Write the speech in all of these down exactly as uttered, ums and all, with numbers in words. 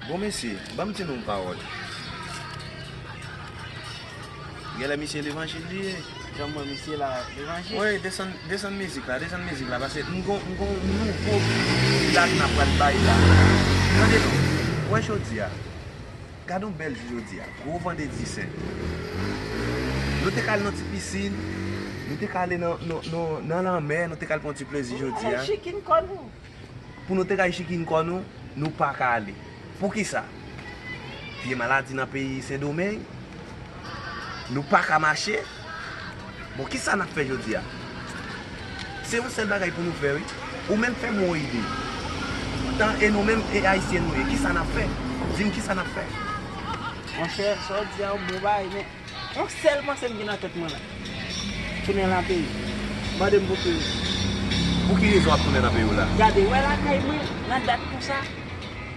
Bon, mesye, ban m di nou yon pawòl. Genlè misye levanjil li ye. Jan m wè misye la, levanjil. Wi, desann, desann mizik la, desann mizik la, paske m gon, m gon nouvo lat n ap pral bay la. Tande non, wè jodi a. Gade yon bèl jou jodi a, gwo vandredi sen. Nou te ka al nan ti pisin, nou te ka ale nan, nan, nan, nan lanmè, nou te ka al pran ti plezi jodi a. Chikin kò nou. Pou nou te ka al chikin kò nou, nou pa ka ale. Poukisa? Vye maladi nan peyi Sendomeng, nou pa ka mache. Bon, kisa n ap fè jodi a? Se yon sèl bagay pou nou fè, wi. Ou menm fè m yon ide. Tan e nou menm, e ayisyen nou ye, kisa n ap fè? Di m kisa n ap fè? Monchè, sa w di a, yon bon bagay, men yon sèl panse m gen nan tèt mwen la. Tounen nan peyi. Mande m pou ki rezon. Pou ki rezon w ap tounen nan peyi w la? Gade, wè lakay mwen, nan dat konsa,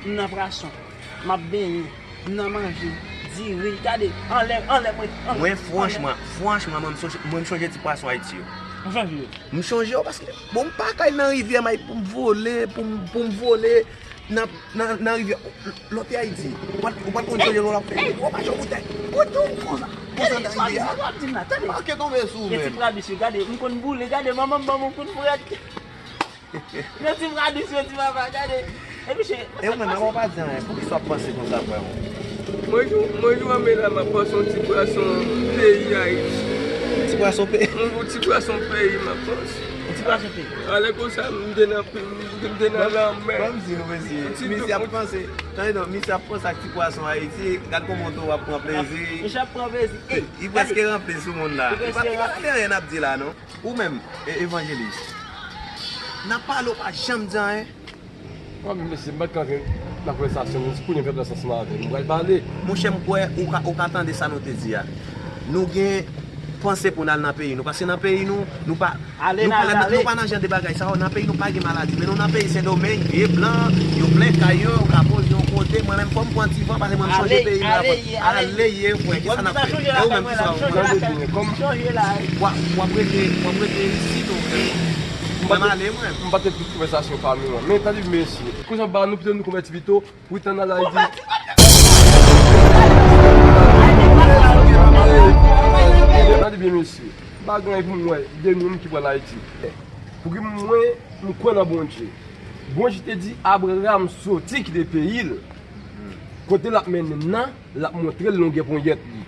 m nan pwason. M ap benyen, m nan manje, diri, gade, anlè, anlè mwen, anlè. Mwen, franchman, franchman, mwen, m sonje, mwen, m sonje ti pwason Ayiti yo. Ou sonje yo? M sonje yo paske, bon, m pa ka al nan rivyè m ay pou m vole, pou m, pou m vole nan, nan, nan rivyè. Lè w te Ayiti, ou pa t, ou pa t konn sonje lè w ap fè. Ou pa jwe boutèy. Ou tou konsa, konsa nan rivyè a. Sa w ap di m la, tande. Manke tonbe sou ou menm. Gen ti pradis yo, gade, m konn boule, gade, manman m ban m yon kout frèt. Gen ti pradis yo, ti papa, gade. E misye. E ou menm, avan w pa di anyen, poukisa w ap panse konsa, frè m? Mwen jou, mwen jou anme la, m ap panse yon ti pwason peyi Ayiti. Ti pwason peyi? Yon ti pwason peyi, m ap panse. Yon ti pwason peyi? Alè konsa, m te nan, m te nan lanmè. Ban m di nou, mesye, misye ap panse, tande non, misye ap panse ak ti pwason Ayiti, gad kòman w ap pran plezi. Misye ap pran plezi. Ey, li prèske ranple sou moun la. Li pa, li pa tande anyen n ap di la, non. Ou menm, e, evanjelis, n ap pale, w pa janm di anyen. Mwen menm, mesye, m pa t ka antre nan konvèsasyon, men si kounye a m fè plas ansanm avè l, m pral pale. Monchè, m kwè ou ka, ou ka tande sa nou te di a. Nou gen panse pou n al nan peyi nou, paske nan peyi nou, nou pa, nou pa, nou pa nan jan de bagay sa yo. Nan peyi nou pa gen maladi, men nou nan peyi Sendomeng, vye blan, yo plen kay yo, yo ka poze yon kote. Mwen menm, fò m pran ti van, paske mwen, m sonje peyi m la. Ale ye, frè, kisa n ap fè? E ou menm, kisa w ap fè? W ap, w ap rete, w ap rete isit, ou frè? Mwen, m ale, mwen. M pa t ret pou konvèsasyon pa nou an. Men tande, mesye, kounye a ba nou pito, nou konvèti pito, pou tann al Ayiti. Tande byen, mesye. M pa gen anyen pou m wè de moun ki pral Ayiti. Pou ki mwen, m kwè nan Bondye. Bondye te di Abraram soti kite peyi l, kote l ap mennen l nan, l ap montre l longè ponyèt li.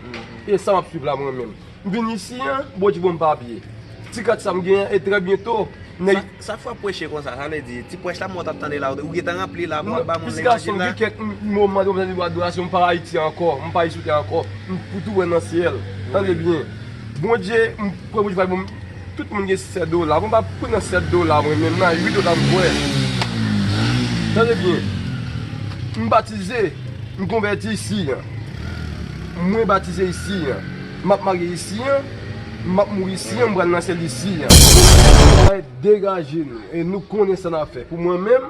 E sa m ap swiv la mwen menm. M vin isi an, Bondye ban m papye. Ti kat sa m genyen, e trè byento, nèg. Sa, sa fè w ap preche konsa, sa vle di, ti prèch la, mwen t ap tande la, ou gentan ranpli la, pou w ap ba moun levanjil la? Piske gason, gen kèk m-, moman, m tande adorasyon, m pa Ayiti ankò, m pa Ayiti ankò, m pou tou wè nan syèl. Tande byen. Bondye, m kwè Bondye pral ban m, tout moun gen sèt dola. Mwen pa pran nan sèt dola, mwen menm nan uit dola m kwè. Tande byen. M batize, m konvèti isi an. Mwen batize isi an. M ap marye isi an. M ap mouri isi an, m pral nan syèl isi an. Degaje nou, e nou konnen sa n ap fè. Pou mwen menm,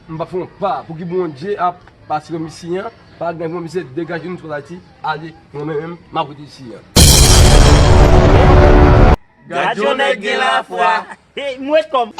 m p ap fè yon pa. Pou ki Bondye ap pase kòm isi an, pa gen pwoblèm, se degaje nou sot Ayiti, ale, mwen menm, m ap rete isi an. Gad yon nèg gen lafwa. Hey, mwen kòm.